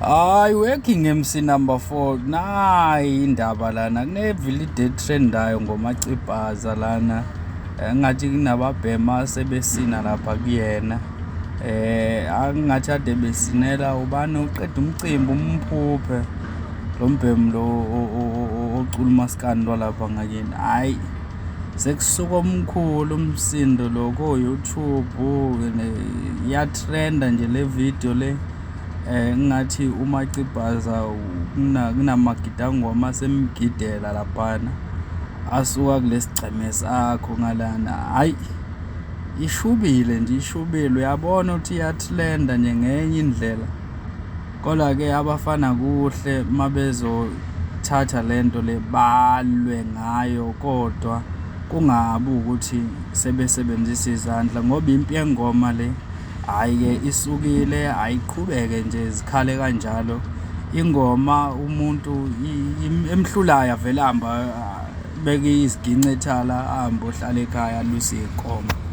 Hayi, working MC number 4, nayi indaba lana. Kunevilide etrendayo ngoMacibhaza lana, engathi kunababhema sebesina lapha kuyena. Angathi ade besinela ubani uqeda umcimbi umphuphe lo mbhemu lo ocula umaskandi walapha ngakini. Hhayi, sekusuka omkhulu umsindo lo ko-YouTube, iyatrenda nje le video le. Engathi uMacibhaza kunamagidangoma asemgidela laphana asuka kulesi gceme sakho ngalana. Hhayi, ishubile nje, ishubile, uyabona ukuthi iyatrenda nje ngenye indlela. Kodwa-ke abafana kuhle uma bezothatha le nto le balwe ngayo, kodwa kungabi ukuthi sebesebenzisa izandla ngoba impi yengoma le. Hhayi-ke isukile, ayiqhubeke nje zikhale kanjalo. Ingoma umuntu emhlulayo avele ahambe abeke isiginci ethala, ahambe ohlala ekhaya aluse iy'nkomo.